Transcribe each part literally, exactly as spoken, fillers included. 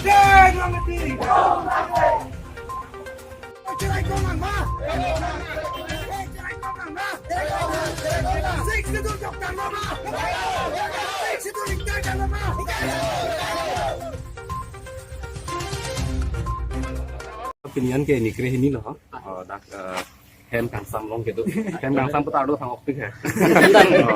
Jai Bangladesh! Cherai kong nang ma? Cherai kong nang ma? Sixth Schedule jok tanglo ma? Sixth Schedule ingkar tanglo ma? Pini an ke nikre hini lo, ha? Oh, dak, eh, hem kangsam along kedo. Hem kangsam putar do thang okpik he.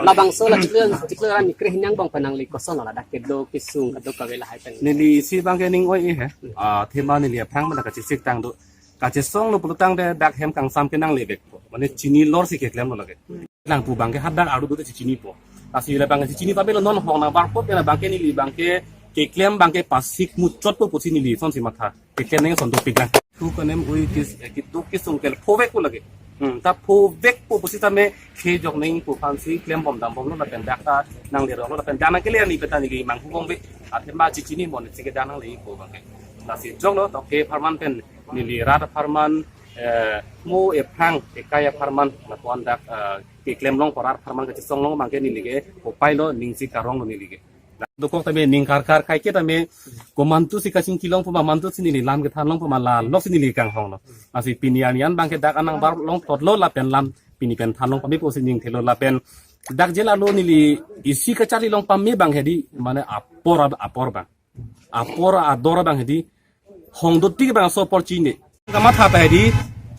Labangso la chiklo, chiklo ra nikre hini angbong pen nangli koson lo ladak kedo kesung kadokave lahai pen? Neli isi abangke ning oi he. Ah, athema neli aphrang mana kachesik tang do. Kachesong lo pulotangte dak hem kangsam ke nanglevekpo. Mane chini lor si keklem lo lake. Nang pu abangke hadak arlo dote chinipo. Lasi labangke chini tabelo non hong nang barpo pena abangke neli abangke keklem abangke pasik muchotpo pusi neli sonsi matha. Keklem neng son dopik lang. Tu kanem ui kis, eh, keduk kesung ke phovekpo lake. Hmm, ta phovekpo pusitame kejok neng pu aphansi klembom dambom lo lapen dak ta nangle rong lo lapen dak nangkele ani peta neli manghu bom be. Athema chichinimon si ke dak nanglepo abangke. Lasi jok lo to ke apharman pen neli rat apharman, eh, mo ephrang ekai apharman lapuan dak, eh, keklem longpo rat apharman kachesong long abangke neli ke upai lo ning si karong lo neli ke. Dokok tame ning karkar kaike tame komantu si kachingki longpo ma mantu si neli lam kethan longpo ma la lok si neli kanghong lo. Lasi pini arni an abangke dak anang bar longthot lo lapen lam pini pen than long pame pusi ning thelo lapen dak jela lo neli isi kacharli long pame abang hedi mane apor ab-, apor abang. Apor ador abang hedi hong dotpik abang so apor chini. Kamatha ta hedi,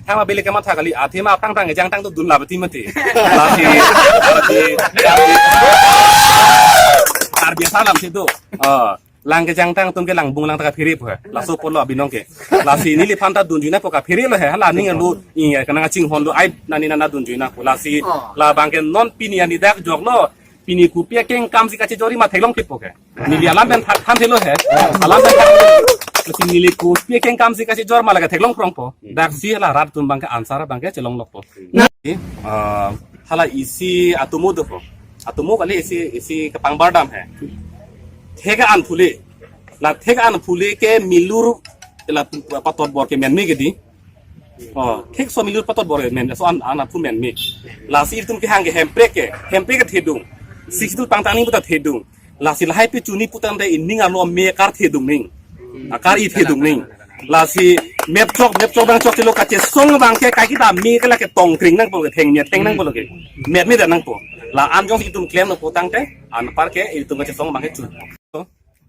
thang abele kamatha kali, athema aphrang tang kejang tang to dun labati mati. Lasi, lasi, Karbi asalam situ. Oh, lang kejang tang atum ke lang bung lang ta kaphere po he. Laso apor lo abinong ke. Lasi neliphan ta dunjui nangpo kaphere lo he. Hala ning lo inge kanang chinghon lo ai nani nana dunjui nangpo. Lasi, labangke non pini ani dak jok lo. Pini kopi akengkam si kachejorji ma theklong thippo ke. Neli alam pen thak than thelo he. Alam pen thak. Lasi neli kopi akengkam si kachejor ma lake theklong krongpo. Dak si hala rat atum abangke answer abangke chelong lokpo. Na, eh, hala isi atomo dopo. Atomo kali isi, isi kepang bardam he. Thek an phule. La thek an phule ke milur la patot bor ke menme ke di. Oh, thekso milur patot bor men, so an, an aphu menme. Lasi itum kehang ke Hemprek ke, Hemprek ke thedung. Sixth Schedule pangtang nangji puta thedung. Lasi lahai pi chini putangte ining arlo me kar thedung ning. Akar i thedung ning. Lasi mep chok, mep chok abang chokchelo kachesong abangke kaiketa me ke lake tong kring nangpo ke theng me teng nangpo lo ke. Mep me dan nangpo. La an jongsi itum klem lo putangte, anpar ke itum kachesong abangke chu.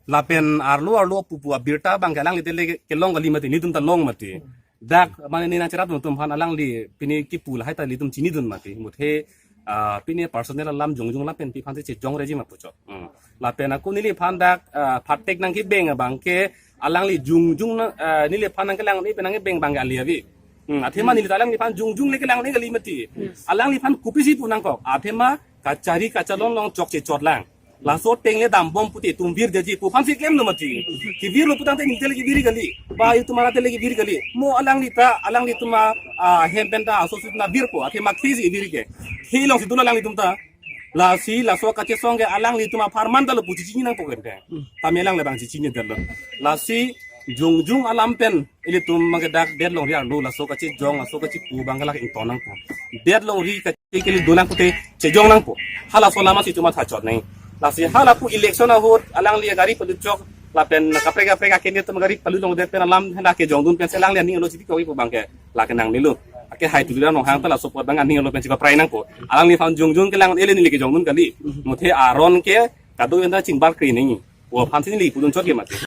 Lapen arlo arlo pupu abirta abangke alangli te le kelong kali mati, netum ta long mati. Dak mane ne nangcherap atum aphan alangli pini kipu lahai ta ilitum chinidun mati. Muthe, ah, pini personal alam jongjong lapen pi aphansi chejongreji ma puchot. Hmm. Lapen ako neliphan dak, ah, phatek nangkebeng abangke alangli jongjong na, ah, neliphan nangkelang ne pen nangkebeng abangke ali avi. Hmm. Athema neli ta alangliphan jongjong le kelang ne kali mati. Alangliphan kopisi pu nangkok. Athema kachari kachalon long chokche chot lang. Laso ateng le dambom pute itum vir gaji pu aphansi klem lo mati. Kevir lo putangte neli te le kevir kali. Ba itum ara te le kevir kali. Mo alangli ta, alanglitum a, ah, hem pen ta aso sut na virpo. Athema khesi vir ke. Khe longsi dun alanglitum ta. Lasi laso kachesong ke alanglitum apharman ta lo pu chini nangpo kente. Tame alang le abang chinidetlo. Lasi jongjong alam pen ilitum abangke dak det longri arlo laso kachejong, laso kachepu abangke lake ington nangpo. Det longri kache kali do nang pute chejong nangpo. Halaso alam si chuma tha chot nang. Lasi hala pu election ahut alangli gari palu chok lapen kaprek kaprek akene atum gari palu longdet pen alam hala kejongdun pensi alangli aning lo chiti kopi pu abangke lake nangnelo. Ake hai tuliram nonghang ta laso apot abang aning lo pensi kaprai nangpo. Alangliphan jongjong kelang ele neli kejongdun kali. Muthe aron ke kado enda chingbar kri nangji. Pu aphansi neli pudun chot ke mati.